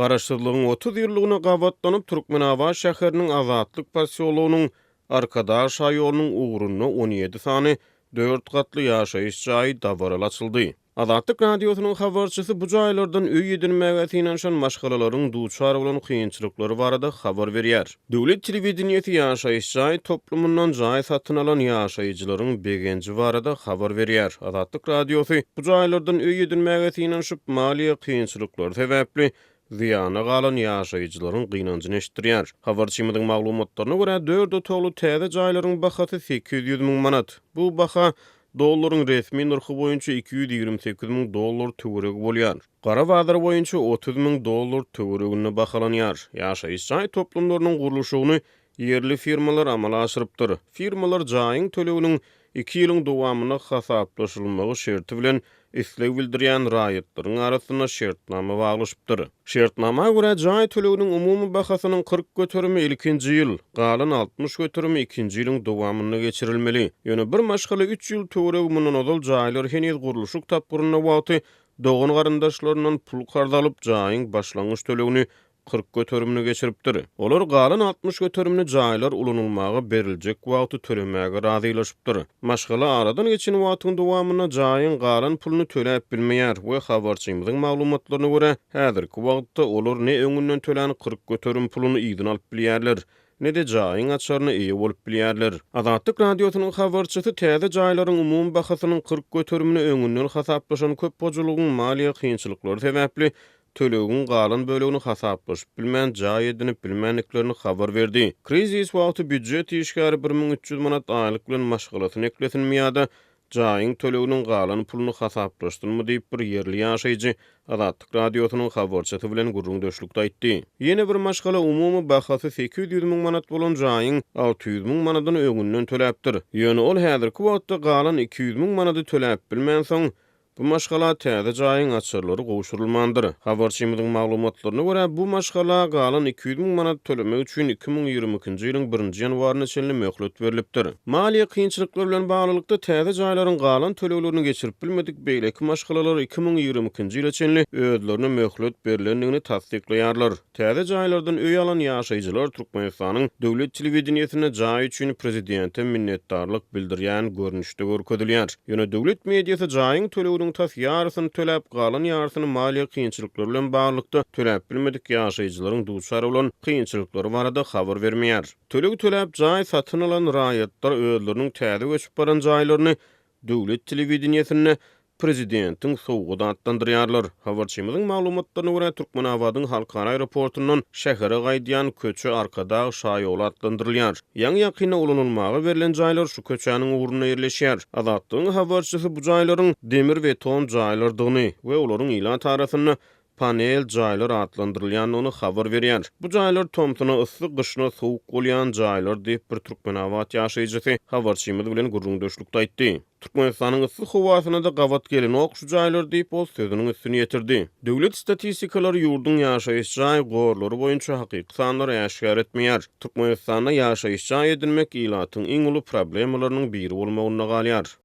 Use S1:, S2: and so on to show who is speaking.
S1: Garaşsyzlygyň 30 ýyllygyna gabatlanyp, Türkmenabat şäheriniň Azatlyk posýologynyň Arkadag şaýolunyň ugrunda 17 sany dört gatly ýaşaýyş jaýy dabaraly açyldy. Azatlyk Radiosynyň habarçysy bu jaýlardan öý edinmäge synanyşan maşgalalaryň duçar bolan kynçylyklary barada habar berýär. Döwlet telewideniýesi ýaşaýyş jaý toplumyndan jaý satyn alan ýaşaýjylaryň begenji barada habar berýär. Azatlyk Radiosy bu jaýlardan öý edinmäge synanyşyp, maliýe kynçylyklary sebäpli zyýana galan ýaşaýjylaryň gynanjyny eşitdirýär. Habarçymyzyň maglumatlaryna görä, dört otagly täze jaýlaryň bahasy 800 müň manat. Bu baha dollaryň resmi nyrhy boýunça 228 müň dollar töweregi bolýar. Gara bazar boýunça 30 müň dollar töwereginde bahalanýar. Ýaşaýyş jaý toplumlarynyň gurluşygyny ýerli firmalar amala aşyrypdyr. Firmalar jaýyň töleginiň iki ýylyň dowamynda hasaplaşylmagy şerti bilen isleg bildirýän raýatlaryň arasynda şertnama baglaşypdyr. Şertnama görä, jaý töleginiň umumy bahasynyň 40 göterimi ilkinji ýyl, galan 60 göterimi ikinji ýylyň dowamynda geçirilmeli. Ýöne bir maşgala üç ýyl töweregi mundan ozal jaýlar heniz gurluşyk tapgyrynda wagty dogan-garyndaşlaryndan pul karz alyp, jaýyň başlangyç tölegini 40 göterimini geçiripdir. Olar galan 60 göterimini jaýlar ulanylmaga beriljek wagty tölemäge razylaşypdyr. Maşgala aradan geçen wagtyň dowamynda jaýyň galan puluny töläp bilmeýär we habarçymyzyň maglumatlaryna görä, häzirki wagtda olar ne öňünden tölän 40 göterim puluny yzyna alyp bilýärler, ne-de jaýyň açaryna eýe bolup bilýärler. Azatlyk Radiosynyň habarçysy täze jaýlaryň umumy bahasynyň 40 göterimini öňünden hasaplaşan köp hojalygyň maliýe kynçylyklary sebäpli tölegiň galan bölegini hasaplaşyp bilmän, jaý edinip bilmändiklerini habar berdi. Krizis wagty býujet işgäri 1300 manat aýlyk bilen maşgalasyny eklesinmi ýa-da jaýyň töleginiň galan puluny hasaplaşsynmy diýip, bir ýerli ýaşaýjy Azatlyk Radiosynyň habarçysy bilen gürrüňdeşlikde aýtdy. Ýene bir maşgala umumy bahasy 800 müň manat bolan jaýyň 600 müň manadyny öňünden töläpdir. Ýöne ol häzirki wagtda galan 200 müň manady töläp bilmänsoň, Bu maşgala täze jaýyň açarlary gowşurylmandyr. Habarçymyzyň maglumatlaryna görä, bu maşgala galan 200 müň manat tölemek üçin 2022-nji ýylyň birinji ýanwaryna çenli möhlet berlipdir. Maliýe kynçylyklary bilen baglylykda, täze jaýlaryň galan töleglerini geçirip bilmedik beýleki maşgalalar 2022-nji ýyla çenli özlerine möhlet berlendigini tassyklaýarlar. Täze jaýlardan öý alan ýaşaýjylar Türkmenistanyň döwlet telewideniýesinde jaý üçin prezidente minnetdarlyk bildirýän görnüşde görkezilýär. Ýöne döwlet mediasy jaýyň töleginiň tas ýarysyny töläp, galan ýarysyny maliýe kynçylyklary bilen baglylykda töläp bilmedik ýaşaýjylaryň duçar bolan kynçylyklary barada habar bermeýär. Töleg töläp jaý satyn alan raýatlar özleriniň täze göçüp baran jaýlaryny döwlet telewideniýesinde prezidentiň sowgady atlandyrýarlar. Habarçymyzyň maglumatlaryna görä, Türkmenabadyň halkara aeroportundan şähere gaýdýan köçe Arkadag şaýoly atlandyrylýar. Ýaňy-ýakynda ulanylmaga berlen jaýlar şu köçäniň ugrunda ýerleşýär. Azatlygyň habarçysy bu jaýlaryň demir-beton jaýlardygyny we olaryň ilat arasynda panel jaýlar atlandyrylýandygyny habar berýär. Bu jaýlar tomsuna yssy, gyşyna sowuk bolýan jaýlar diýip, bir türkmenabat ýaşaýjysy habarçymyz bilen gürrüňdeşlikde aýtdy. Türkmenistanyň yssy howasyna-da gabat gelenok şu jaýlar diýip, ol sözüniň üstüni ýetirdi. Döwlet statistikalary ýurduň ýaşaýyş jaý gorlary boýunça hakyky sanlary äşgär etmeýär. Türkmenistanda ýaşaýyş jaý edinmek ilatyň iň uly problemalarynyň biri bolmagynda galýar.